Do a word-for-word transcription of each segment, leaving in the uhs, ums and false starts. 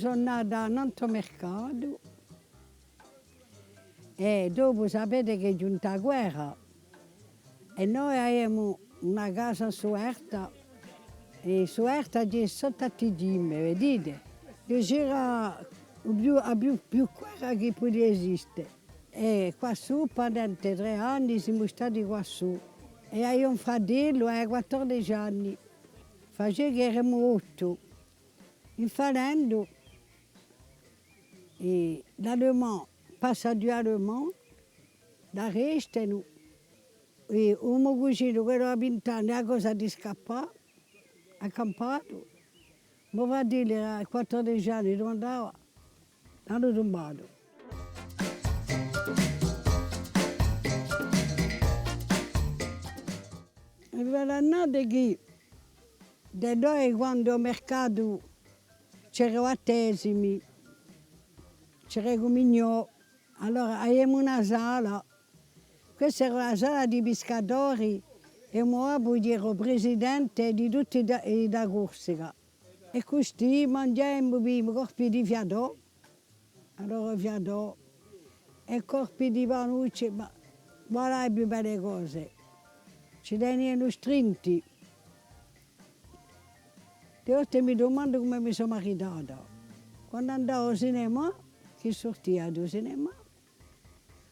Sò nata in u mercatu è dopu sapete chì hè ghjunta a guerra è noi avemu una casa in Suerta, è Suerta ci hè sottu à Tighjime, vidite? Chì c'era u più, a più, più guerra chì pudia esiste. È quassù, pendente trè anni, simu stati quassù. È aghju un fratellu, avia quattordeci anni. Face chì eramu ottu. In falendu, eh, l'Allemand, passa dui Allemands, l'arrestanu, è u mo cuginu, quellu à vint'anni, hà a cosa di scappà, hà campatu. Mo fratellu, à quattordeci anni, dumandava, l'anu tumbatu. È vi n'aghju da dì chì da noi, quandu à u mercatu c'era u battesimu, c'era u cumignò, allora aviamu una sala, questa era una sala di piscadori è u mo babbu era u presidente di tutti i da, i da Corsica. È custì manghjemu, bivimu corpi di fiadò, allora fiadò, è corpi di panucci, ma voilà e più belle cose. Ci tenianu strinti. Di volte mi dumandu cumu mi sò maritata. Quandu andava à u cinema, chì surtia da u cinema,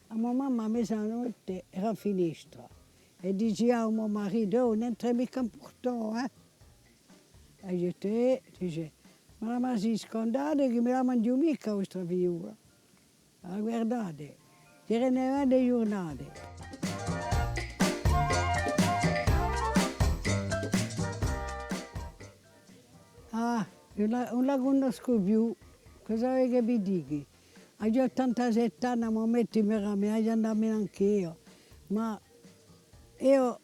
a mo mamma à mezanotte era à a finestra è dicia à u mo maritu: «Oh, ùn entre micca in portò, eh!» È eiu: «Tè», dice, «ma la m'asiscu, andate chì mi la manghju micca a vostra figliula.» Allora guardate, eranu e belle ghjurnate. Ah, ùn la, ùn la cunnoscu più, cosa voli chì vi dicu? Aghju ottantasette anni, à mumenti mi, mi aghju da andà mè anch'eiu, ma eiu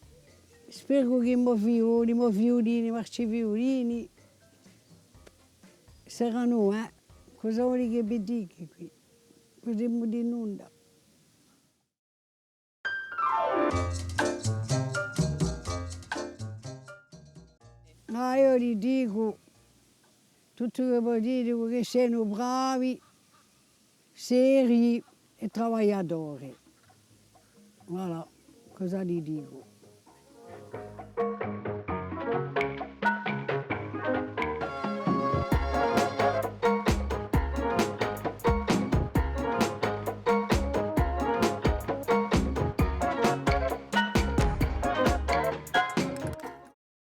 spergu chì i mo figlioli, i mo figliulini, i mo arcifigliulini, seranu, eh, cosa voli chì vi dicu quì? Ùn si pò dì nunda. Ah, eiu li dicu tuttu ciò chì vogliu, dicu chì sianu bravi, serii è travagliadori. Voilà, cosa li dicu.